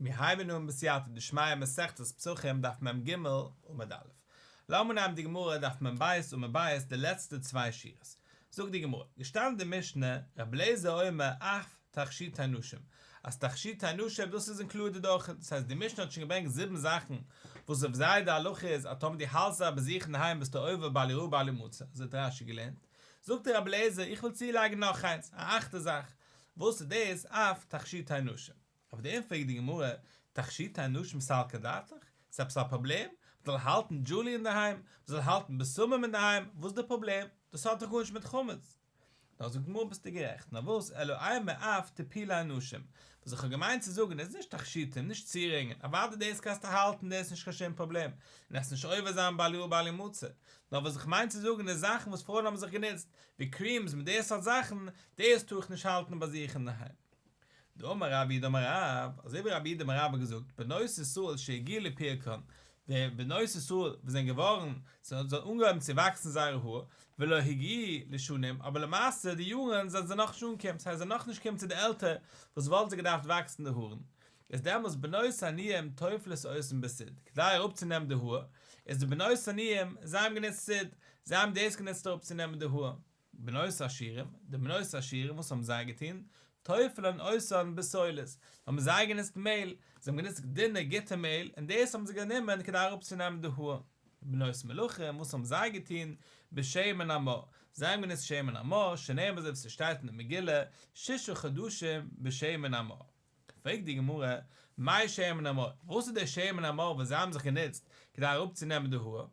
מיר הייבן אן בסייעתא דשמיא מסכת פסחים דף מ ג עמוד א'. לאמיר נעמען די גמרא דף מ ב עמוד ב' די לעצטע צוויי שורות. זאגט די גמרא, געשטאנען די משנה, רבי אליעזר אומר אף תכשיטי נשים, אז תכשיטי נשים דאס איז included אויך, דאס הייסט די משנה האט שוין געברענגט זיבן זאכן וואס אויף זיי די הלכה איז אז טאמער דו האלסט זיי ביי זיך אינדערהיים ביסטו עובר בל יראה בל ימצא, אזוי האט רש י געלערנט. זאגט רבי אליעזר איך וויל צולייגן נאך איינס, א אכטע זאך, וואס איז דאס אף תכשיטי נשים? אויף דעם פרעגט די גמרא, תכשיטי נשים סלקא דעתך? איז עפעס א פראבלעם? מ'זאל האלטן jewelry אינדערהיים? מ'זאל האלטן בשמים אינדערהיים? וואס איז די פראבלעם? דאס האט דאך גארנישט מיט חמץ. נאר זאגט די גמרא ביסטו גערעכט, נאר וואס אלא אימא אף טיפולי נשים, וואס איך האב געמיינט צו זאגן איז נישט תכשיטים, נישט צירונגען, אוודאי דאס קענסטו האלטן דאס איז נישט קיין שום פראבלעם, און עס נישט עובר זיין בל יראה בל ימצא, נאר וואס איך מיין צו זאגן איז זאכן וואס פרויען האבן זיך גענוצט, ווי creams מיט די סארט זאכן, דאס טאר איך נישט האלטן ביי זיך אינדערהיים. דאמר רב יהודה אמר רב, אזוי ווי רב יהודה אמר רב האט געזאגט, בנות ישראל שהגיעו לפרקן, די בנות ישראל וואס זענען געווארן, ס'האט אנגעהויבן צו וואקסן זייערע האר, ולא הגיעו לשנים, אבער למעשה די יארן זענען זיי נאכנישט אנגעקומען, ס'הייסט זיי זענען נאכנישט געקומען צו די עלטער וואס וואלט זיי געדארפט וואקסן די הארן, איז דעמאלס בנות עניים טופלות אותן בסיד, כדי אראפצונעמען די האר, איז די בנות עניים, זיי האבן גענוצט סיד, זיי האבן דאס גענוצט אראפצונעמען די האר. בנות עשירים, די בנות עשירים וואס האבן זיי געטון? טופלין אותן בסולת, האבן זיי גענוצט מעהל, זיי האבן גענוצט דינע גוטע מעהל, און דאס האבן זיי גענומען כדי אראפצונעמען די האר. בנות מלכים, וואס האבן זיי געטון? בשמן המור, זיי האבן גענוצט שמן המור, שנאמר אזוי ווי ס'שטייט אין די מגילה, שישה חדשים בשמן המור. פרעגט די גמרא, מאי שמן המור, וואס איז דער שמן המור וואס זיי האבן זיך גענוצט כדי אראפצונעמען די האר?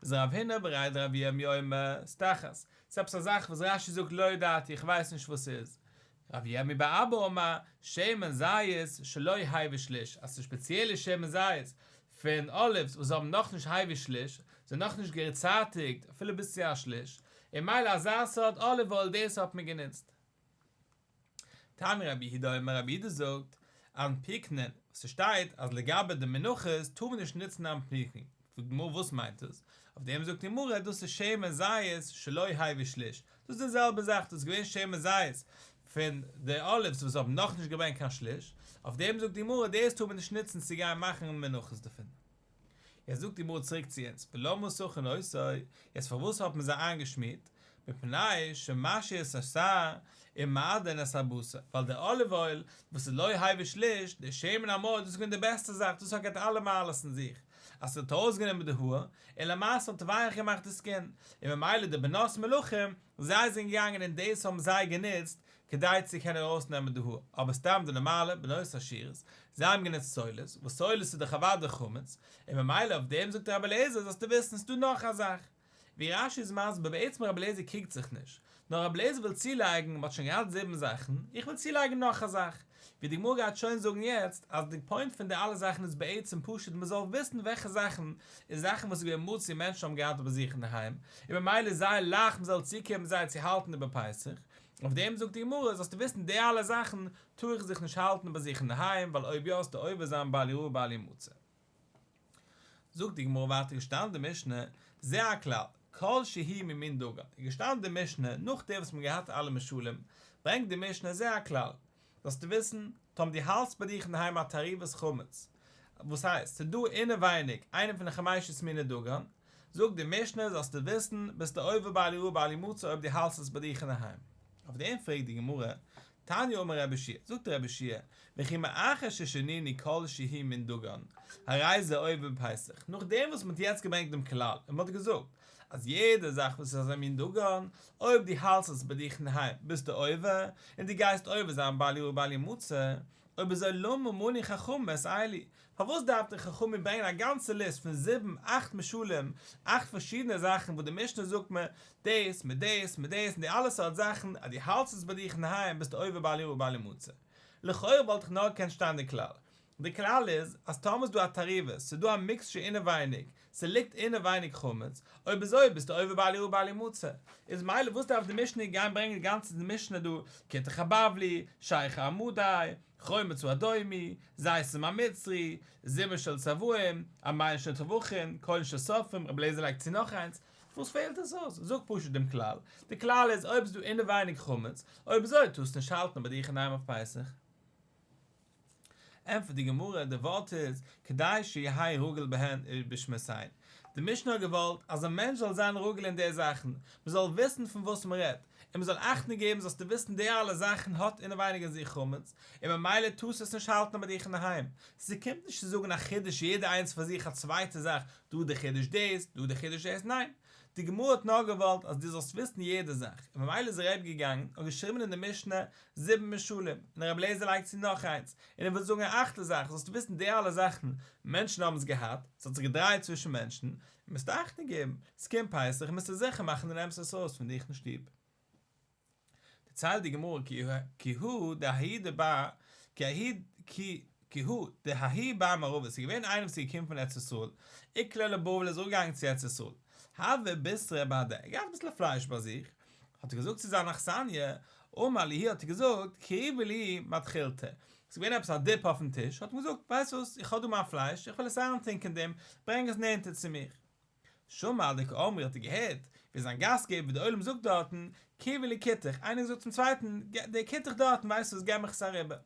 איז רב הונא בריה דרב ירמי' אומר, סטחת, ס'איז עפעס א זאך וואס רש י זאגט לא ידעתי, איך ווייס נישט וואס ס'איז. רב ירמי' בר אבא אמר, שמן זית שלא הביא שליש, אז ס'איז שפעציעלע שמן זית פון olives וואס האבן נאכנישט הביא שליש, זענען נאכנישט געצייטיגט אפילו ביז צו א שליש, און מילא אזא סארט olive oil דאס האט מען גענוצט. תניא רבי יהודה אומר רבי יהודה זאגט, אנפיקנין, ס'שטייט אז לגבי די מנחות טאר מען נישט נוצן אנפיקנין, זאגט די גמרא וואס מיינט דאס? אויף דעם זאגט די גמרא דאס איז שמן זית שלא הביא שליש, דאס איז די זעלבע זאך, דאס איז געווען שמן זית פון די olives וואס האבן נאכנישט געברענגט קיין שליש, אויף דעם זאגט די גמרא דאס טאר מען נישט נוצן צו גיין מאכן מנחות דערפון. יעצט זאגט די גמרא צוריק צו אונז, ולמה סכין אותו, יעצט פארוואס האט מען זיי איינגעשמירט, מפני שמשהה את השער ומעדן את הבשר, ווייל די olive oil וואס איז לא הביא שליש, די שמן המור, דאס איז געווען די בעסטע זאך, דאס האט געהאט אלע מעלות אין זיך, אז ס'האט ארויסגענומען די האר, און למעשה האט ווייך געמאכט די skin, און ממילא די בנות מלכים, זיי זענען געגאנגען און דאס האבן זיי גענוצט כדי צו קענען ארויסנעמען די האר, אבער סתם די נארמאלע בנות עשירות, זיי האבן גענוצט סולת, וואס סולת איז דאך אוודאי חמץ, און ממילא אויף דעם זאגט רבי אליעזר זאלסטו וויסן ס'דא נאך א זאך, ווי רש י איז מסביר בעצם רבי אליעזר קריגט זיך נישט, נאר רבי אליעזר וויל צולייגן, מ'האט שוין געהאט זיבן זאכן, איך וויל צולייגן נאך א זאך, ווי די גמרא גייט שוין זאגן יעצט, אז די point פון די אלע זאכן איז בעצם פשוט מ'זאל וויסן וועלכע זאכן איז זאכן וואס איז געווען מצוי מענטשן האבן געהאט ביי זיך אינדערהיים, און ממילא איז זייער לייכט מ'זאל צוקומען זיי צו האלטן איבער פסח, אויף דעם זאגט די גמרא זאלסטו וויסן די אלע זאכן טאר איך זיך נישט האלטן ביי זיך אינדערהיים ווייל אויב יא וועסטו עובר זיין בל יראה בל ימצא. זאגט די גמרא ווייטער געשטאנען די משנה, זה הכלל, כל שהוא ממין דגן, איז געשטאנען די משנה נאכדעם וואס מען האט געהאט אלע משלים, ברענגט די משנה זה הכלל, זאלסטו וויסן, טאמער דו האלטסט ביי דיך אינדערהיים א תערובת חמץ, וואס הייסט, ס'איז דא אינעווייניג איינע פון די חמשת מיני דגן, זאגט די משנה, זאלסטו וויסן, ביסטו עובר בל יראה בל ימצא אויב דו האלטסט עס ביי דיך אינדערהיים. אויף דעם פרעגט די גמרא, תניא אמר רבי יהושע, זאגט רבי יהושע, וכי מאחר ששנינו כל שהוא מין דגן, הרי זה עובר בפסח, נאכדעם וואס מ'האט יעצט געברענגט דעם כלל, און מ'האט געזאגט, אז יעדע זאך וואס איז אזא מין דגן, אויב דו האלטסט עס ביי דיך אינדערהיים ביסטו עובר, און דו גייסט עובר זיין בל יראה בל ימצא, אויב אזוי למה מנו חכמים את אלו? פארוואס דארף די חכמים ברענגען א גאנצע ליסט פון זיבן אכט משלים, אכט פארשידענע זאכן וואס די משנה זאגט מיר דאס מיט דאס מיט דאס און די אלע סארט זאכן, אז דו האלטסט עס ביי דיך אינדערהיים ביסטו עובר בל יראה בל ימצא. לכאורה וואלט איך נאר געקענט שטיין די כלל. די כלל איז אז טאמער איז דא א תערובת, ס'איז דא א mixture אינעווייניג, ס'ליגט אינעווייניג חמץ, אויב אזוי ביסטו עובר בל יראה בל ימצא. איז מילא וואס דארף די משנה גיין ברענגען די גאנצע משנה דא, כותח הבבלי, שכר המדי, חומץ האדומי, זיתים המצרי, זומא של צבעים, אמנים של טבחים, קולין של סופרים, רבי אליעזר לייגט צו נאך איינס, וואס פעלט עס אויס? זאג פשוט דעם כלל, די כלל איז אויב איז דא אינעווייניג חמץ, אויב אזוי טארסטו נישט האלטן ביי דיך אינדערהיים אויף פסח. ענטפערט די גמרא, די ווארט איז, כדי שיהא רגיל בהן ובשמותיהן. די משנה האט געוואלט אז א מענטש זאל זיין רגיל אין די זאכן, מען זאל וויסן פון וואס מען רעדט, און מען זאל אכטונג געבן זאלסטו וויסן די אלע זאכן האט אינעווייניג אין זיך חמץ, און ממילא טארסטו עס נישט האלטן ביי דיך אינדערהיים. ס'קומט נישט צו זאגן א חידוש יעדע איינס פאר זיך א צווייטע זאך, דא די חידוש דאס, דא די חידוש דאס, ניין. די גמרא האט נאר געוואלט אז דו זאלסט וויסן יעדע זאך, און ממילא איז רבי געגאנגען און געשריבן אין די משנה זיבן משלים, און רבי אליעזר לייגט צו נאך איינס, און ער וויל זאגן א אכטע זאך, זאלסטו וויסן די אלע זאכן, מענטשן האבן עס געהאט, עס האט זיך געדרייט צווישן מענטשן, און מוזט אכטונג געבן, עס קומט פסח מוזטו זיכער מאכן דו נעמסט עס ארויס פון דיך אין שטוב. דערציילט די גמרא כי הא דההוא דבר כי ההוא כי כי הא דההוא בר מערבא ס'איז געווען איינער וואס איז געקומען פון ארץ ישראל איקלע לבבל איז אראפגעגאנגען צו ארץ ישראל הוה בישרא בהדיה ער האט געהאט אביסל פלייש ביי זיך האט ער געזאגט צו זיין אכסניא אמר להו האט ער געזאגט קריבו לי מדחילתא ס'איז געווען עפעס א דיפ אויפן טיש האט ער געזאגט ווייסט וואס איך האב דא מיין פלייש איך וויל עס אריינטונקען אין דעם ברענג עס נענטער צו מיר שמע דקאמרי האט ער געהערט ווי זיין גאסטגעבער ווי דער עולם זאגט דארטן, קריבו לי כותח, איינער האט געזאגט צום צווייטן, דער כותח דארטן ווייסט וואס געב מיך עס אריבער.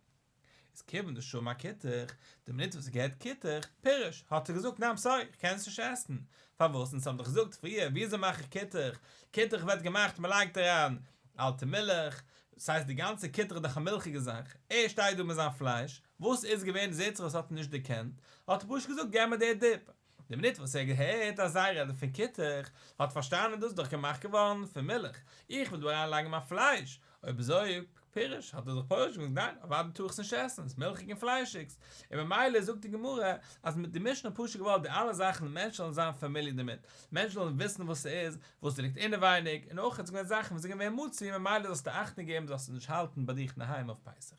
איז כיוון דשמע כותח, די מינוט וואס ער האט געהערט כותח, פירש, האט ער געזאגט ניין סארי, איך קען עס נישט עסן, פארוואס אונז האבן דאך געזאגט פריער וויאזוי מאך איך כותח, כותח ווערט געמאכט מען לייגט אריין אלטע מילך, דאס הייסט די גאנצע כותח איז דאך א מילכיגע זאך, ער שטייט דא מיט זיין פלייש, וואס איז געווען זעהט זיך עס האט ער נישט דערקענט, האט ער פשוט געזאגט געב מיר די דיפ, די מינוט וואס ער האט געהערט אז זיי רעדן פון כותח, האט פארשטאנען דאס איז דאך געמאכט געווארן פון מילך, איך וויל דא אריין לייגן מיין פלייש, אויב אזוי פירש, האט ער זיך פורש געווען, ניין, אוודאי טאר איך עס נישט עסן, עס איז מילכיג און פליישיגס, און ממילא זאגט די גמרא אז מיט די משנה האט פשוט געוואלט די אלע זאכן מענטשן זאלן זיין פאמיליער דערמיט, מענטשן זאלן וויסן וואס ס'איז, וואס ס'ליגט אינעווייניג, און אויך איז געווען זאכן וואס זענען געווען מצוי ממילא זאלסטו אכטונג געבן זאלסט עס נישט האלטן ביי דיך אינדערהיים אויף פסח.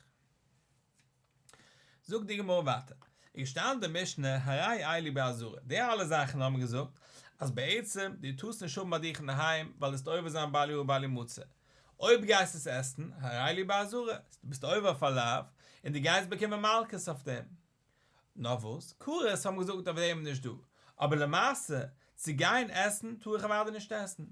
זאגט די גמרא ווייטער, איז געשטאנען די משנה הרי אלו בעזרה, די אלע זאכן האבן מיר געזאגט אז בעצם דו טארסט נישט האבן ביי דיך אינדערהיים ווייל דו וועסט עובר זיין בל יראה בל ימצא, אויב גייסט עס עסן, הרי אלו בעזרה, דו ביסט עובר אויף א לאו, און דו גייסט באקומען מלקות אויף דעם. נאר וואס, כרת האבן געזאגט אויף דעם איז נישט דא, אבער למעשה צו גיין עסן טאר איך אוודאי נישט עסן.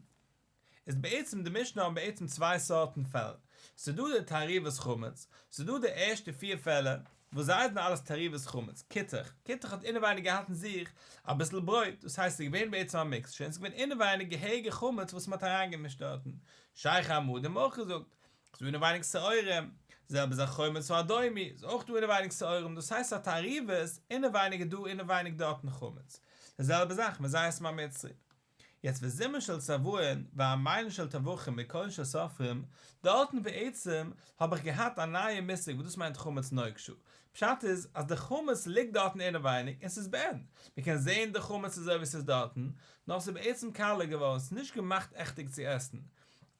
איז בעצם די משנה האבן בעצם צוויי סארטן פעלער, ס'איז דא די תערובת חמץ, ס'איז דא די ערשטע פיר פעלער וואס זיי זענען אלעס תערובת חמץ, כותח, כותח האט אינעווייניג געהאט אין זיך אביסל ברויט, דאס הייסט ס'איז געווען בעצם א מיקסטשער און ס'איז געווען אינעווייניג געהעריגע חמץ וואס מ'האט אריינגעמישט דארטן, שכר עמדים אויך געזאגט, ס'איז דא אינעווייניג שעורים, זעלבע זאך חומץ האדומי, איז אויך דא אינעווייניג שעורים, דאס הייסט א תערובת, אינעווייניג איז דא אינעווייניג דארטן חמץ, די זעלבע זאך מזית המצרי. יעצט וזימן של צבעין ועמילין של טבחים וקולין של סופרים, דארטן בעצם האב איך געהאט א נייע מושג וואס דאס מיינט חמץ נוקשה, פשט איז אז די חמץ ליגט דארטן אינעווייניג און ס'איז בעין, מ'קען זעהן די חמץ אזוי ווי ס'איז דארטן, נאר ס'איז בעצם קאלע געווארן, ס'איז נישט געמאכט עכטיג צו עסן,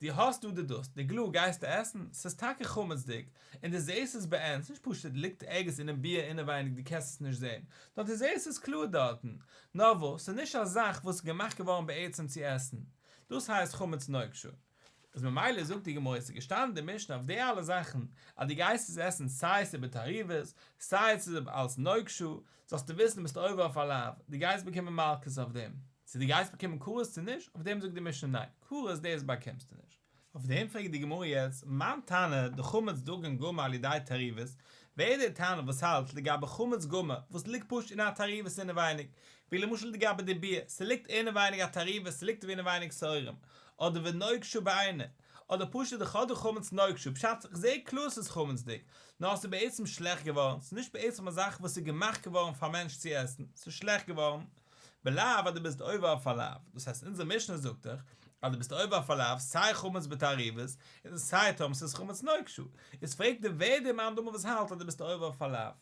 דו האסט דא די דאס, די גלו גייסטו עסן? ס'איז טאקע חמצ'דיג, און דו זעהסט עס בעין, ס'נישט פשוט ליגט ערגעץ אינעם ביר אינעווייניג דו קענסט עס נישט זעהן, נאר דו זעהסט עס קלאר דארטן, נאר וואס, ס'איז נישט א זאך וואס איז געמאכט געווארן בעצם צו עסן, דאס הייסט חמץ נוקשה. איז ממילא זאגט די גמרא ס'איז געשטאנען די משנה אויף די אלע זאכן אז דו גייסט עס עסן סיי ס'איז בתערובת סיי ס'איז אלס נוקשה, זאלסטו וויסן ביסט עובר אויף א לאו, דו גייסט באקומען מלקות אויף דעם. צו דו גייסט באקומען כרת צו נישט, אויף דעם זאגט די משנה ניין, כרת דאס באקומסטו נישט. אויף דעם פרעגט די גמרא יעצט, מאן תנא דחמץ דגן גמור על ידי תערובת, ווער איז דער תנא וואס האלט לגבי חמץ גמור וואס ליגט פשוט אין א תערובת אינעווייניג, ווי למשל לגבי די ביר, ס'ליגט אינעווייניג א תערובת, ס'ליגט אינעווייניג שעורים, אדער ונוקשה בעיניה, אדער פשוט איך האב דא חמץ נוקשה, פשט איך זעה קלאר ס'איז חמצ'דיג, נאר ס'איז בעצם שלעכט געווארן, ס'איז נישט בעצם א זאך וואס איז געמאכט געווארן פאר מענטש צו עסן, ס'איז שלעכט געווארן. בלאו אז דו ביסט עובר אויף א לאו, דאס הייסט אונזער משנה זאגט דאך אז דו ביסט עובר אויף א לאו סיי חמץ בתערובת און סיי טאמער ס'איז חמץ נוקשה, איז פרעגט ער ווער דער מאן דאמר וואס האלט אז דו ביסט עובר אויף א לאו.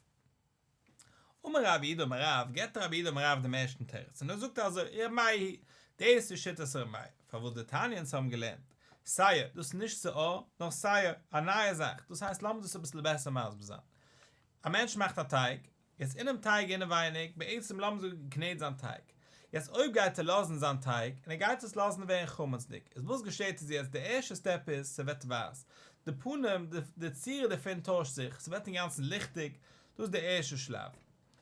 אמר רב יהודה אמר רב, געבט רב יהודה אמר רב דעם ערשטן תירוץ און ער זאגט אזוי, ר' מאיר היא, דאס איז שיטת ר' מאיר, פארוואס דתניא אונז האבן געלערנט שעיר, דאס איז נישט שאור, נאר שעיר, א נייע זאך, דאס הייסט לאמיר דאס אביסל בעסער מסביר זיין, א מענטש מאכט א טייג, יעצט אינעם טייג אינעווייניג, בעצם לאמיר זאגן געקנעט זיין טייג, יעצט אויב גייט ער לאזן זיין טייג, און ער גייט עס לאזן ווערן חמצ'דיג, איז וואס געשעט איז יעצט די ערשטע סטעפ איז ס'ווערט ווייס, די פנים, די צורה דערפון טוישט זיך, ס'ווערט אינגאנצן ליכטיג, דאס איז די ערשטע שלב.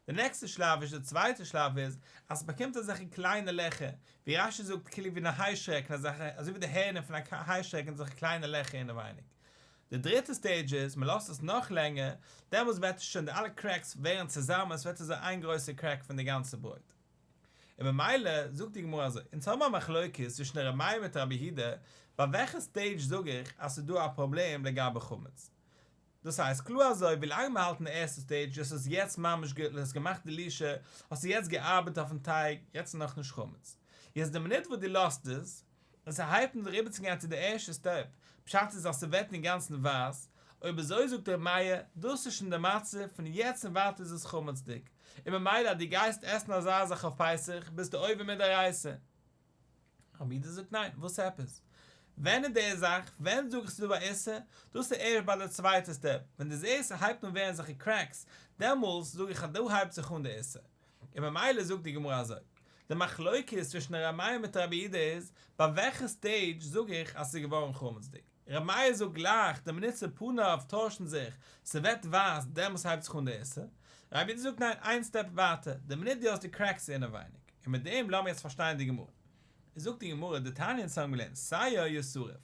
די נעקסטע שלב איז די צווייטע שלב איז, אז ס'באקומט אזעלכע קליינע לעכער, ווי רש"י זאגט כאילו ווי אין א היישעריקן אזעלכע אזוי ווי די הערנער פון א היישעריק אזעלכע קליינע לעכער אינעווייניג. די דריטע סטעידזש איז, מען לאזט עס נאך לענגער, דעמאלס ווערט עס שוין די אלע קרעקס ווערן צוזאמען, עס ווערט אזוי איין גרויסע קרעק פון די גאנצע ברויט. און ממילא זאגט די גמרא אזוי, אונז האבן א מחלוקת צווישן ר' מאיר מיט רבי יהודה, ביי וועלכע סטעידזש זאג איך אז ס'איז דא א פראבלעם לגבי חמץ? דאס הייסט קלאר אזוי, ווילאנג מ'האלט אין די ערשטע סטעידזש, דאס איז יעצט ממש גוט, האסט געמאכט די לישה, האסטו יעצט געארבעט אויפן טייג, יעצט איז נאכנישט חמץ. יעצט די מינוט וואס דו לאזט עס, און ס'הייבט אן אריבערצוגיין צו די ערשטע סטעפ, פשט איז אז ס'ווערט אינגאנצן ווייס, אויב אזוי זאגט ר' מאיר, דאס איז שוין די מצב, פון יעצט און ווייטער איז עס חמצ'דיג, און ממילא אז דו גייסט עסן אזא זאך אויף פסח ביסטו עובר מדאורייתא. רבי יהודה זאגט ניין, וואס עפעס? ווען איז די זאך? ווען זאג איך ס'איז דא א איסור? דאס איז ערשט ביי די צווייטע סטעפ, ווען דו זעסט ס'הייבט אן ווערן אזעלכע קרעקס, דעמאלס זאג איך אז דא הייבט זיך אן די איסור. און ממילא זאגט די גמרא אזוי, די מחלוקת צווישן ר' מאיר מיט רבי יהודה איז, ביי וועלכע סטעידזש זאג איך אז ס'איז געווארן חמצ'דיג? ר' מאיר זאגט גלייך, די מינוט ס'פניו טוישן זיך, ס'ווערט ווייס, דעמאלס הייבט זיך אן די איסור. רבי יהודה זאגט ניין, איין סטעפ ווייטער, די מינוט דו האסט די קרעקס אינעווייניג. און מיט דעם לאמיר יעצט פארשטיין די גמרא. זאגט די גמרא, דתניא אונז האבן געלערנט, שעיר ישרף,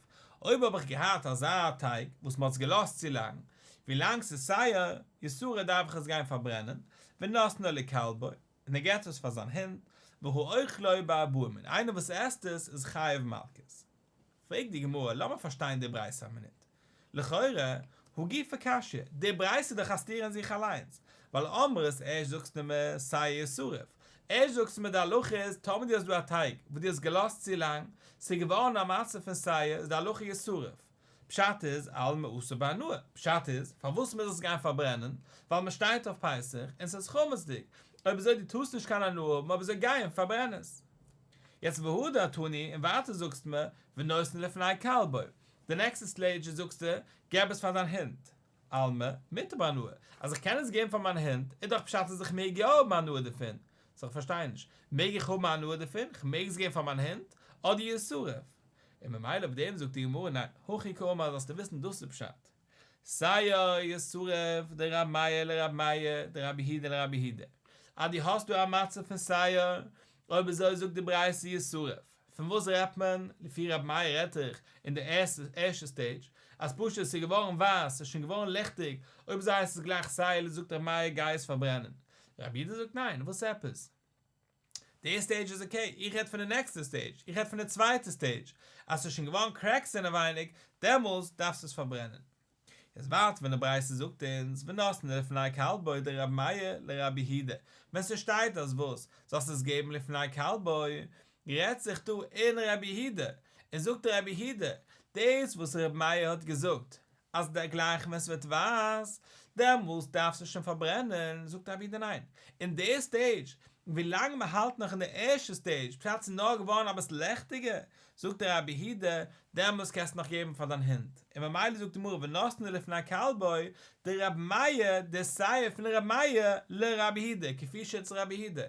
אויב האב איך געהאט אזא טייג וואס מ'האט עס געלאזט צו לאנג, ווי לאנג ס'איז שעיר ישרף דארף איך עס גיין פארברענען, ונותנו לכלבו, און ער געבט עס פאר זיין הונט, והאוכלו בארבעים, און איינער וואס עסט עס איז חייב מלקות. פרעגט די גמרא, לאמיר פארשטיין די ברייתא א מינוט. לכאורה, הא גופא קשיא, די ברייתא איז דאך א סתירה אין זיך אליינס, ווייל אמרת ערשט זאגסטו מיר שעיר ישרף, ערשט זאגסטו מיר די הלכה איז טאמער דו האסט דא א טייג וואס דו האסט געלאזט צו לאנג, ס'איז געווארן א מצב פון שעיר איז די הלכה ישרף, פשט איז אלמא אסור בהנאה, פשט איז פארוואס מוז איך עס גיין פארברענען, ווייל מען שטייט אויף פסח און ס'איז חמצ'דיג, אויב אזוי דו טארסט נישט קיין הנאה האבן אויב אזוי גיי און פארברען עס. יעצט והדר תני און ווייטער זאגסטו מיר ונותנו לפני כלבו, די נעקסטע סטעידזש זאגסטו געב עס פאר דיין הונט, אלמא מותר בהנאה, אז איך קען עס געבן פאר מיין הונט איז דאך פשט אז איך מעג יא האבן הנאה דערפון, סאו איך פארשטיי נישט, מעג איך האבן הנאה דערפון? כ'מעג עס געבן פאר מיין הונט? אדער ישרף? און ממילא אויף דעם זאגט די גמרא ניין, הכי קאמר זאלסטו וויסן דאס איז פשט. שעיר ישרף דרב מאיר לרב מאיר דרבי יהודה לרבי יהודה, אז דו האסט דא א מצב פון שעיר, אויב אזוי זאגט די ברייתא ישרף, פון וואס רעדט מען? לפי רבי מאיר רעדט זיך אין די ערשטע סטעידזש, אז פשוט עס איז געווארן ווייס, עס איז שוין געווארן ליכטיג, אויב אזוי הייסט עס גלייך שעיר, זאגט רבי מאיר גיי עס פארברענען. רבי יהודה זאגט ניין, וואס עפעס? די סטעידזש איז אקעי, איך רעד פון די נעקסטע סטעידזש, איך רעד פון די צווייטע סטעידזש, אז ס'איז שוין געווארן קרעקס אינעווייניג, דעמאלס דארפסטו עס פארברענען. יעצט ווייטער ווען די ברייתא זאגט אונז ונתנו לפני כלבו דרבי מאיר לרבי יהודה, ווען ס'שטייט אז וואס, זאלסט עס געבן לפני כלבו, רעדט זיך דא אין רבי יהודה, און זאגט רבי יהודה, דאס וואס רבי מאיר האט געזאגט אז די גלייך ווען ס'ווערט ווייס, דעמאלס דארפסטו שוין פארברענען, זאגט רבי יהודה ניין, אין די סטעידזש, ווילאנג מ'האלט נאך אין די ערשטע סטעידזש, פשט ס'איז נאר געווארן אביסל לעכטיגער, זאגט רבי יהודה, דעמאלס קענסטו נאך געבן פאר דיין הונט, און ממילא זאגט די גמרא ונתנו לפני כלבו, דרבי מאיר, די שעיר פון רבי מאיר לרבי יהודה, כפי שיטת רבי יהודה,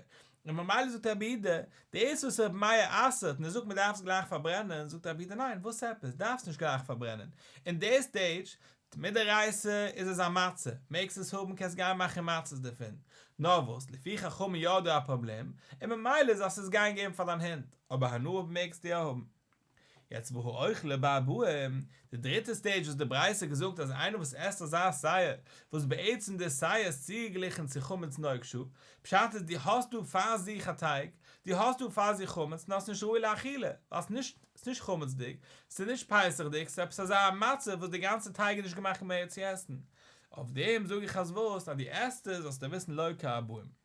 און ממילא זאגט רבי יהודה, דאס וואס רבי מאיר אסר'ט און ער זאגט מען דארף עס גלייך פארברענען, זאגט רבי יהודה ניין, וואס עפעס, דארפסט נישט גלייך פארברענען, אין די סטעידזש, מדאורייתא איז עס א מצה, מעגסט עס האבן קענסט גיין מאכן מצות דערפון, נאר וואס, לפי חכמים יא דא א פראבלעם, און ממילא זאלסטו עס גיין געבן פאר דיין הונט, אבער הנאה האבן מעגסטו יא האבן. יעצט והאוכלו בארבעים, די דריטע סטעידזש וואס די ברייתא האט געזאגט אז איינער וואס עסט אזא שעיר, וואס בעצם די שעיר איז צוגעגליכן צו חמץ נוקשה, פשט איז דו האסט דא פאר זיך א טייג, דו האסט דא פאר זיך חמץ נאר ס'נישט ראוי לאכילה, ווייל ס'נישט ס'נישט חמצ'דיג, ס'איז נישט פסח'דיג, ס'איז עפעס אזא מצה וואס די גאנצע טייג איז נישט געמאכט מער צו עסן. אויף דעם זאג איך אז וואס, אז דו עסט עס זאלסטו וויסן לוקה ארבעים.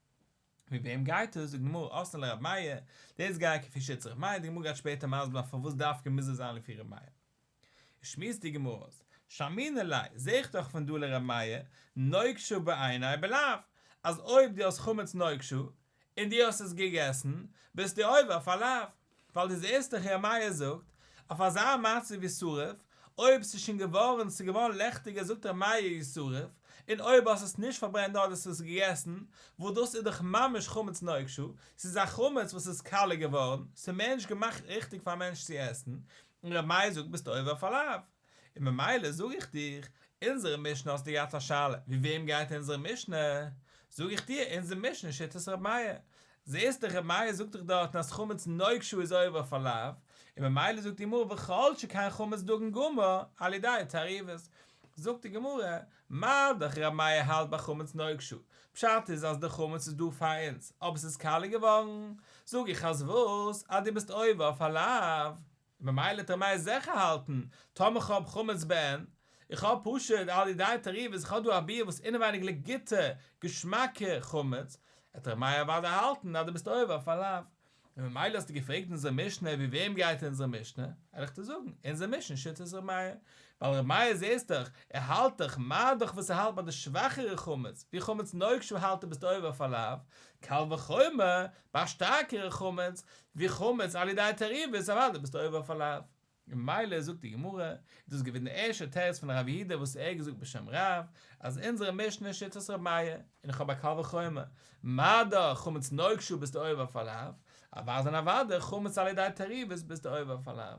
ווי וועם גייט עס? זאגט די גמרא אתאן לר' מאיר, דאס גייט כפי שיטת ר' מאיר, די גמרא גייט שפעטער מסביר זיין פארוואס דווקא מוז עס זיין לפי ר' מאיר. שמועסט די גמרא אויס, שמעינן ליה, זעה איך דאך פון דא לר' מאיר, נוקשה בעיניה בלאו, אז אויב דו האסט חמץ נוקשה, און דו האסט עס געגעסן, ביסטו עובר אויף א לאו. ווייל דו זעסט דאך ר' מאיר זאגט, אויף אזא מצב ישרף, אויב ס'איז שוין געווארן, ס'איז געווארן לעכטיגער זאגט ר' מאיר ישרף, און אויב האסט עס נישט פארברענט נאר דו האסט עס געגעסן, וואס דאס איז דאך ממש חמץ נוקשה, ס'איז א חמץ וואס איז קאליע געווארן, ס'איז מער נישט געמאכט ריכטיג פאר א מענטש צו עסן, און ר' מאיר זאגט ביסט עובר אויף א לאו. און ממילא זאג איך דיך, אונזערע משנה האסטו געהאט א שאלה, ווי וועם גייט אונזערע משנה? זאג איך דיר, אונזער משנה שיטת ר' מאיר. זעסט דאך ר' מאיר זאגט דאך דארטן אז חמץ נוקשה איז עובר אויף א לאו, און ממילא זאגט די גמרא וכל שכן חמץ דגן גמור על ידי תערובת. זאגט די גמרא, מה דאך ר' מאיר האלט ביי חמץ נוקשה, פשט איז אז די חמץ איז דא פאר אונז, אבער ס'איז קאליע געווארן, זאג איך אז וואס? אז דו ביסט עובר אויף א לאו, ממילא וועט ר' מאיר זיכער האלטן, טאמער כ'האב חמץ בעין, איך האב פשוט על ידי תערובות, איך האב דא א ביר וואס אינעווייניג ליגט גוטע, געשמאקע חמץ, וועט ר' מאיר אוודאי האלטן אז דו ביסט עובר אויף א לאו. און ממילא האסטו געפרעגט אונזער משנה ווי וועם גייט אונזער משנה, וועל איך דיר זאגן, אונזער משנה שיטת ר' מאיר, ווייל ר' מאיר זעסט דאך, ער האלט דאך, מה דאך וואס ער האלט ביי די שוואכערע חמץ, ווי חמץ נוקשה האלט ער ביסט עובר אויף א לאו, קל וחומר ביי א שטארקערע חמץ, ווי חמץ על ידי תערובות אוודאי ביסטו עובר אויף א לאו. און ממילא זאגט די גמרא, איז דאס געווען די ערשטע תירוץ פון רב יהודה וואס ער האט געזאגט בשם רב, אז אונזערע משנה איז שיטת ר' מאיר, און איך האב א קל וחומר, מה דאך חמץ נוקשה ביסטו עובר אויף א לאו, אוודאי און אוודאי חמץ על ידי תערובות ביסטו עובר אויף א לאו.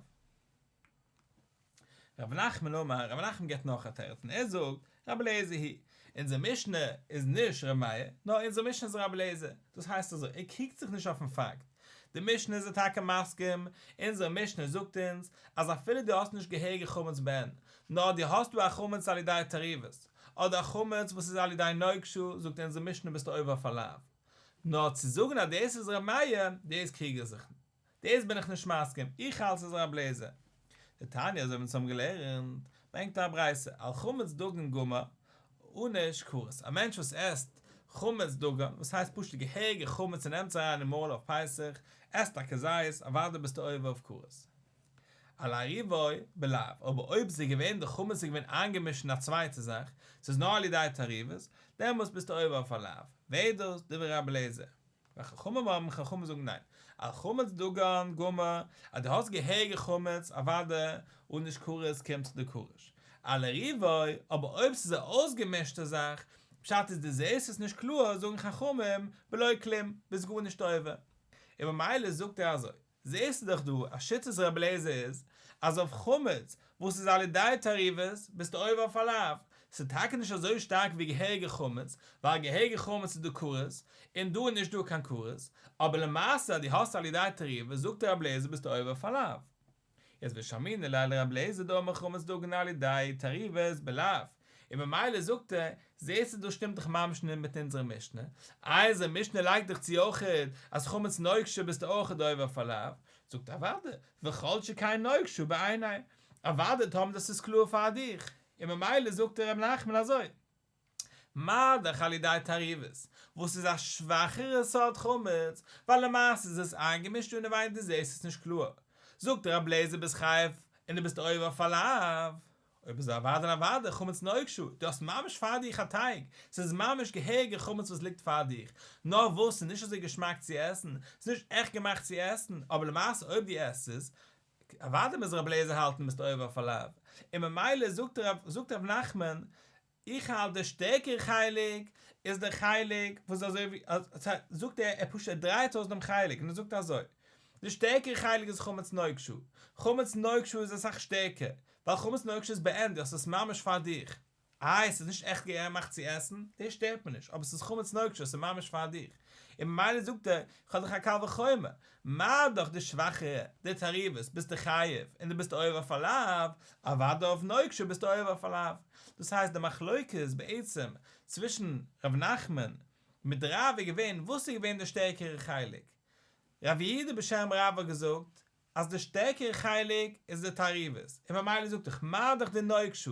רב נחמן אמר, רב נחמן געבט נאך א תירוץ און ער זאגט, רבי אליעזר היא, אונזער משנה איז נישט ר' מאיר, נאר אונזער משנה איז רבי אליעזר, דאס הייסט אזוי, ער קריגט זיך נישט אויפן פאקט, די משנה איז ער טאקע מסכים, אונזער משנה זאגט אונז, אז אפילו דו האסט נישט געהעריגע חמץ בעין, נאר דו האסט דא א חמץ על ידי תערובות, אדער א חמץ וואס איז על ידי נוקשה, זאגט אונזער משנה ביסטו עובר אויף א לאו. נאר צו זאגן אז דאס איז ר' מאיר, דאס קריג איך זיך דאס בין איך נישט מסכים, איך האלט ס'איז ר' אליעזר. דתניא אזוי ווי אונז האבן געלערנט, ברענגט א ברייתא, על חמץ דגן גמור, ענוש כרת, א מענטש וואס עסט חמץ דגן, וואס הייסט פשוט געהעריגע חמץ און נעמט עס אריין אין מויל אויף פסח, עסט א כזית, אוודאי ביסטו עובר אויף כרת. על עירובו בלאו, אבער אויב ס'איז געווען די חמץ איז געווען איינגעמישט אין א צווייטע זאך, ס'איז נאר על ידי תערובות, דעמאלטס ביסטו עובר אויף א לאו. ווער איז דאס? דברי ר' אליעזר. וחכמים אומרים חכמים זאגן ניין, על חמץ דגן גמור, אז דו האסט געהעריגע חמץ, אוודאי, ענוש כרת קומט דיר כרת. על עירובו, אבער אויב ס'איז א אויסגעמישטע זאך, פשט איז דו זעהסט עס נישט קלאר, זאגן חכמים, בלא כלום, ביסט גארנישט עובר. און ממילא זאגט ער אזוי. זעהסטו דאך דא אז שיטת רבי אליעזר איז אז אויף חמץ וואס איז על ידי תערובות ביסטו עובר אויף א לאו, ס'איז טאקע נישט אזוי שטארק ווי געהעריגע חמץ, ווייל געהעריגע חמץ איז דא כרת, און דא איז נישט דא קיין כרת, אבער למעשה אז דו האסט על ידי תערובות זאגט רבי אליעזר ביסטו עובר אויף א לאו. יעצט ושמעינן ליה לרבי אליעזר דאמר חמץ דגן על ידי תערובות בלאו, און ממילא זאגט ער, זעהסטו דאס שטימט דאך ממש נישט מיט אונזערע משנה, איי אונזער משנה לייגט דאך צו אויכעט אז חמץ נוקשה ביסטו אויכעט עובר אויף א לאו, זאגט ער אוודאי, וכל שכן נוקשה בעיניה, אוודאי טאמער דאס איז קלאר פאר דיך, און ממילא זאגט ר' נחמן אזוי. מה דאך על ידי תערובות, וואס איז א שוואכערע סארט חמץ, ווייל למעשה איז עס איינגעמישט אינעווייניג דו זעסט עס נישט קלאר, זאגט רבי אליעזר ביסט חייב און דו ביסט עובר אויף א לאו, אויב אזוי אוודאי און אוודאי חמץ נוקשה, דו האסט ממש פאר דיך א טייג, ס'איז ממש געהעריגע חמץ וואס ליגט פאר דיך, נאר וואס ס'איז נישט אזוי געשמאק צו עסן, ס'איז נישט עכט געמאכט צו עסן, אבער למעשה אויב דו עסט עס, אוודאי מוז רבי אליעזר האלטן ביסט עובר אויף א לאו, און ממילא זאגט ר' נחמן, איך האלט די שטערקערע חלק איז די חלק וואס אזוי ווי זאגט ער ער פשוט ער דרייט אויס דעם חלק און ער זאגט אזוי די שטערקערע חלק איז חמץ נוקשה חמץ נוקשה איז אסאך שטערקער ווייל חמץ נוקשה איז בעין דו האסט עס ממש פאר דיך איי עס איז נישט עכט געמאכט צו עסן דאס שטערט מיר נישט אבער עס איז חמץ נוקשה עס איז ממש פאר דיך און ממילא זאגט ער איך האב דאך א קל וחומר מה דאך די שוואכערע, די תערובות, ביסטו חייב, און דו ביסט עובר אויף א לאו, אוודאי אויף נוקשה ביסטו עובר אויף א לאו. דאס הייסט די מחלוקת בעצם צווישן ר' נחמן מיט רב איז געווען וואס איז געווען די שטערקערע חלק. רב יהודה בשם רב האט געזאגט אז די שטערקערע חלק איז די תערובות, און ממילא זאגט ער מה דאך די נוקשה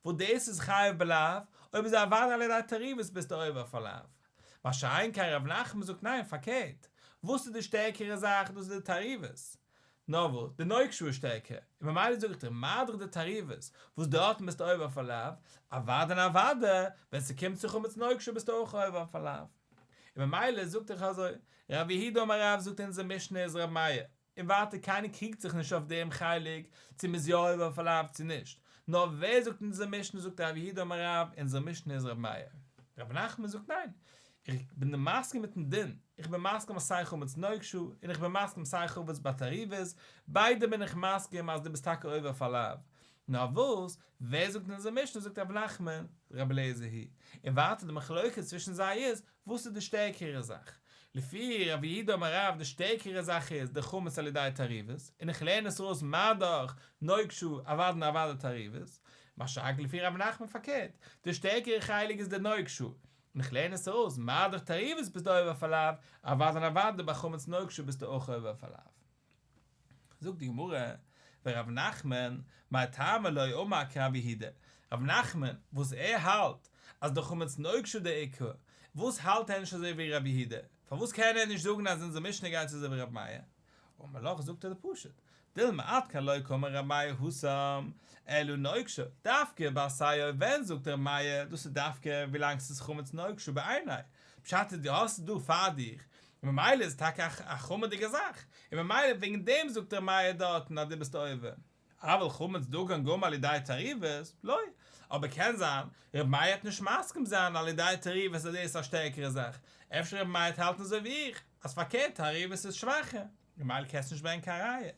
וואס דאס איז חייב בלאו, אויב אזוי אוודאי על ידי תערובות ביסטו עובר אויף א לאו. מה שאין כן ר' נחמן זאגט ניין פארקערט, וואס איז די שטערקערע זאך דאס איז די תערובות, נאר וואס די נוקשה איז שטערקער, און ממילא זאג איך דיר מה דאך די תערובות וואס דארטן ביסטו עובר אויף א לאו, אוודאי און אוודאי ווען ס'קומט צו חמץ נוקשה ביסטו אויך עובר אויף א לאו. און ממילא זאגט ער אזוי, רב יהודה אמר רב זאגט אונזער משנה איז ר' מאיר, און ווייטער קיינער קריגט זיך נישט אויף דעם חלק צו מ'איז יא עובר אויף א לאו צו נישט, נאר ווער זאגט אונזער משנה זאגט רב יהודה אמר רב אונזער משנה איז ר' מאיר. רב נחמן זאגט ניין, איך בין מסכים מיטן דין, איך בין מסכים אז סיי חמץ נוקשה און איך בין מסכים סיי חמץ בתערובות, ביידע בין איך מסכים אז דו ביסט טאקע עובר אויף א לאו, נאר וואס, ווער זאגט אונזער משנה זאגט רב נחמן, רבי אליעזר היא, און ווייטער די מחלוקת צווישן זיי איז, וואס איז די שטערקערע זאך? לפי רב יהודה אמר רב די שטערקערע זאך איז די חמץ על ידי תערובות, און איך לערן עס ארויס מה דאך נוקשה אוודאי און אוודאי תערובות. מה שאין כן לפי ר' נחמן פארקערט, די שטערקערע חלק איז די נוקשה, און איך לערן עס ארויס, מה דאך תערובת ביסטו עובר אויף א לאו, אוודאי און אוודאי ביי חמץ נוקשה ביסטו אויך עובר אויף א לאו. זאגט די גמרא, ורב נחמן, מאי טעמא לא אמר כרב יהודה, רב נחמן, וואס ער האלט אז די חמץ נוקשה דעיקרא, וואס האלט ער נישט אזוי ווי רב יהודה, פארוואס קען ער נישט זאגן אז אונזער משנה גייט אזוי ווי רב מאיר? אמר לך זאגט ער דיר פשוט, דילמא עד כאן לא קאמר רב מאיר התם, אלא נוקשה, דווקא באשאו ווען זאגט רב מאיר דאס איז דווקא ווילאנג ס'איז חמץ נוקשה בעיניה, פשט איז דו האסט עס דא פאר דיך, און ממילא איז עס טאקע א חמור'דיגע זאך, און ממילא וועגן דעם זאגט ר' מאיר דארטן אז דו ביסט עובר. אבל חמץ דגן גמור על ידי תערובת, לא. אבער קען זיין ר' מאיר וועט נישט מסכים זיין על ידי תערובת אז דאס איז א שטערקערע זאך, אפשר ר' מאיר וועט האלטן אזוי ווי איך, אז פארקערט תערובת איז שוואכער, ממילא קענסטו נישט ברענגען קיין ראיה.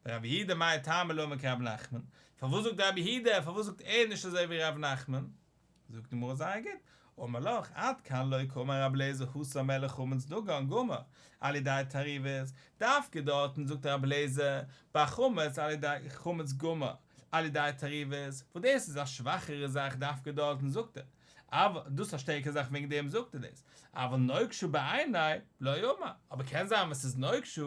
ורב יהודה מאי טעמא לא אמר כרב נחמן, פארוואס זאגט רב יהודה, פארוואס זאגט ער נישט אזוי ווי ר' נחמן? זאגט די גמרא זייער גוט, אמר לך, עד כאן לא קאמר רבי אליעזר התם אלא חמץ דגן גמור על ידי תערובת, דווקא דארטן זאגט רבי אליעזר ביי חמץ על ידי חמץ גמור על ידי תערובת, וואס דאס איז א שוואכערע זאך דווקא דארטן זאגט ער, אבל דאס איז א שטערקערע זאך וועגן דעם זאגט ער דאס, אבל נוקשה בעיניה לא אמר, אבער קען זיין ווען ס'איז נוקשה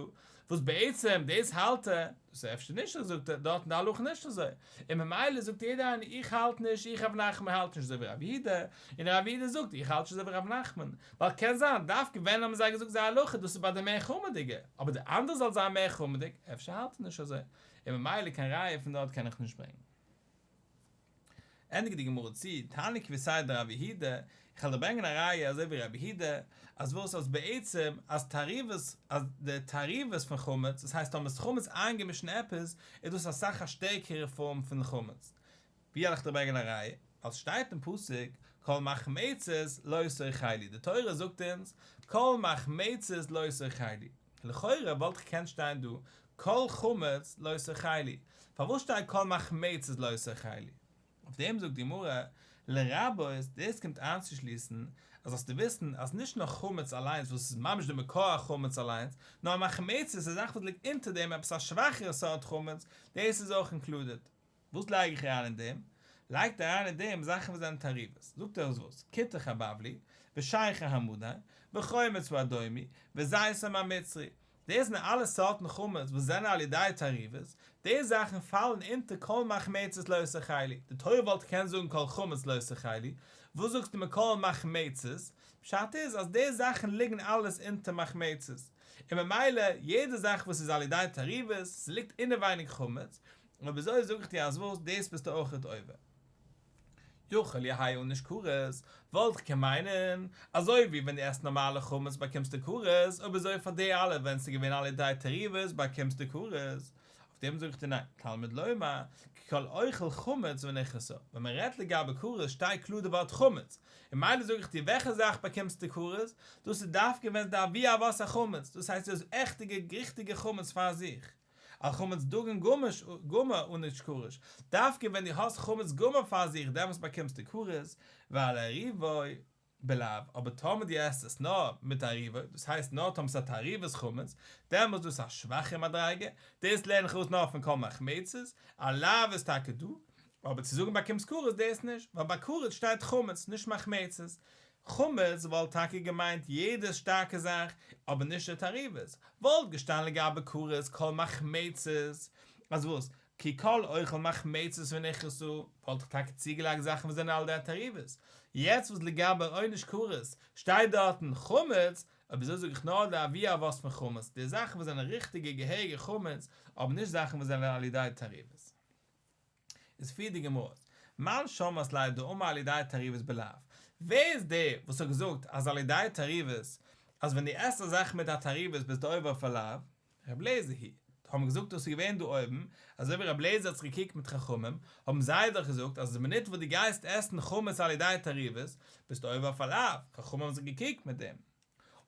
וואס בעצם דאס האלט ער, דאס איז אפשר נישט אזוי זאגט ער דארט אין די הלכה נישט אזוי, און ממילא זאגט יעדער איינער איך האלט נישט איך רב נחמן האלט נישט אזוי ווי רב יהודה, און רב יהודה זאגט איך האלט נישט אזוי ווי רב נחמן, ווייל קען זיין דווקא ווען האבן זיי געזאגט זייער הלכה דאס איז ביי די מער חמור'דיגע, אבער די אנדערע זאל זיין מער חמור'דיג, אפשר האלט ער נישט אזוי, און ממילא קיין ראיה פון דארט קען איך נישט ברענגען. ענדיגט די גמרא צו, תניא כוותיה דרב יהודה, איך וועל דיר ברענגען א ראיה אזוי ווי רב יהודה, אז וואס אז בעצם אז תערובת אז די תערובת פון חמץ, דאס הייסט טאמער איז חמץ איינגעמישט אין עפעס, איז דאס אסאך א שטערקערע פארם פון חמץ. ווי וועל איך דיר ברענגען א ראיה? ווייל ס'שטייט אין פסוק כל מחמצת לא תאכלו, די תורה זאגט אונז כל מחמצת לא תאכלו, לכאורה וואלט געקענט שטיין דא כל חמץ לא תאכלו, פארוואס שטייט כל מחמצת לא תאכלו? אויף דעם זאגט די גמרא, לרבות, דאס קומט איינצושליסן, אז זאלסטו וויסן אז נישט נאר חמץ אליינס וואס איז ממש די מקור החמץ אליינס, נאר מחמצת, א זאך וואס ליגט אונטער דעם עפעס א שוואכערע סארט חמץ, דאס איז אויך אינקלודעד. וואס לייג איך אריין אין דעם? לייגט אריין אין דעם זאכן וואס זענען תערובות. זאגט ער אז וואס? כותח הבבלי, ושכר המדי, וחומץ האדומי, וזיתום המצרי. דאס זענען אלע סארטן חמץ וואס זענען על ידי תערובות, די זאכן פאלן אונטער כל מחמצת לא תאכלו. די תורה וואלט געקענט זאגן כל חמץ לא תאכלו, וואס זאגסטו מיר כל מחמצת? פשט איז אז די זאכן ליגן אלעס אונטער מחמצת, און ממילא יעדע זאך וואס איז על ידי תערובות, ס'ליגט אינעווייניג חמץ, אויב אזוי זאג איך דיר אז וואס, דאס ביסטו אויכעט עובר. יכול יהא ענוש כרת, וואלט איך קען מיינען, אזוי ווי ווען דו עסט נארמאלע חמץ באקומסטו כרת, אויב אזוי פאר די אלע ווען ס'איז געווען על ידי תערובות באקומסטו כרת. אויף דעם זאג איך דיר ניין, תלמוד לומר, כי כל אוכל חמץ ונכרתה, ווען מען רעדט לגבי כרת שטייט קלאר די ווארט חמץ, און ממילא זאג איך דיר וועלכע זאך באקומסטו כרת, דאס איז דווקא ווען ס'איז די אבי אבות החמץ, דאס הייסט ס'איז עכטיגע ריכטיגע חמץ פאר זיך. אבל חמץ דגן גמור ענוש כרת, דווקא ווען דו האסט חמץ גמור פאר זיך דעמאלטס באקומסטו כרת, ועל עירובו בלאו, אבער טאמער דו עסט עס נאר מיט עירובו, דאס הייסט נאר טאמער ס'איז א תערובת חמץ, דעמאלטס איז דאס א שוואכע מדריגה, דאס לערן איך ארויס נאר פון כל מחמצת, א לאו איז טאקע דא, אבער צו זאגן באקומסט כרת דאס נישט, ווייל ביי כרת שטייט חמץ נישט מחמצת, חמץ וואלט טאקע געמיינט יעדע שטארקע זאך, אבער נישט די תערובת. וואלט געשטאנען לגבי כרת כל מחמצת, אז וואס? כי כל אוכל מחמצת ונכרתה, וואלט איך טאקע צוגעלייגט זאכן וואס זענען על ידי תערובת. יעצט וואס לגבי עונש כרת שטייט דארטן חמץ, אויב אזוי זאג איך נאר די אבי אבות פון חמץ, די זאכן וואס זענען ריכטיגע געהעריגע חמץ, אבער נישט זאכן וואס זענען על ידי תערובת. איז פירט די גמרא אויס, מאן שמעת ליה דאמר על ידי תערובת בלאו, ווער איז דער וואס האט געזאגט אז על ידי תערובת, אז ווען דו עסט א זאך מיט א תערובת ביסטו עובר אויף א לאו, ר' אליעזר היא, האבן מיר געזאגט דאס איז געווען דא אויבן, אזוי ווי ר' אליעזר האט זיך געקריגט מיט חכמים, האבן זיי דאך געזאגט אז די מינוט וואס דו גייסט עסן חמץ על ידי תערובת, ביסטו עובר אויף א לאו, חכמים האבן זיך געקריגט מיט דעם.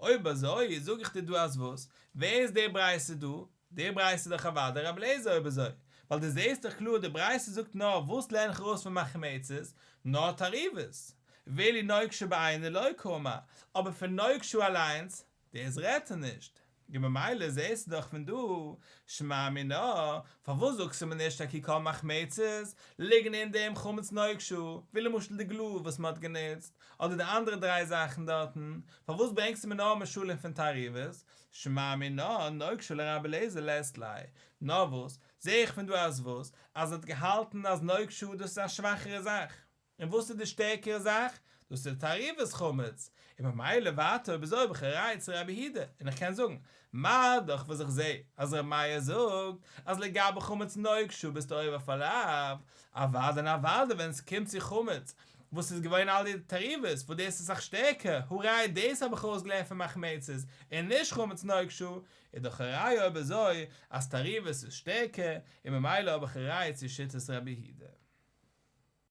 אויב אזוי זאג איך דיר דא אז וואס? ווער איז די ברייתא דא? די ברייתא איז דאך אוודאי רבי אליעזר אויב אזוי, ווייל דו זעסט דאך קלאר די ברייתא זאגט נאר וואס לערן איך ארויס פון מחמצת? נאר תערובת, ואילו נוקשה בעיניה לא קאמר, אבער פון נוקשה אליינס, דאס רעדט ער נישט. און ממילא זעהסטו דאך פון דא, שמע מינה, פארוואס זאגסטו מיר נישט אז כי כל מחמצת ליגן אין דעם חמץ נוקשה, ווי למשל די גלאז וואס מען האט גענוצט, אדער די אנדערע דריי זאכן דארטן, פארוואס ברענגסטו מיר נאר משלים פון תערובות, שמע מינה, נוקשה לרבי אליעזר לית ליה, נאר וואס, זעה איך פון דא אז וואס, אז ער האט געהאלטן אז נוקשה דאס איז א שוואכערע זאך. און וואס איז די שטערקערע זאך? דאס איז תערובת חמץ, און ממילא ווייטער אויב אזוי האב איך א ראיה צו רבי יהודה, און איך קען זאגן, מה דאך וואס איך זע אז רבי מאיר זאגט אז לגבי חמץ נוקשה ביסטו עובר אויף א לאו, אוודאי און אוודאי ווען עס קומט צו חמץ וואס איז געווען על ידי תערובת וואס דאס איז אסאך שטערקער, הא ראיה דאס האב איך ארויסגעלערנט פון מחמצת און נישט חמץ נוקשה, איז דאך א ראיה אויב אזוי אז תערובת איז שטערקער, און ממילא האב איך א ראיה צו שיטת רבי יהודה.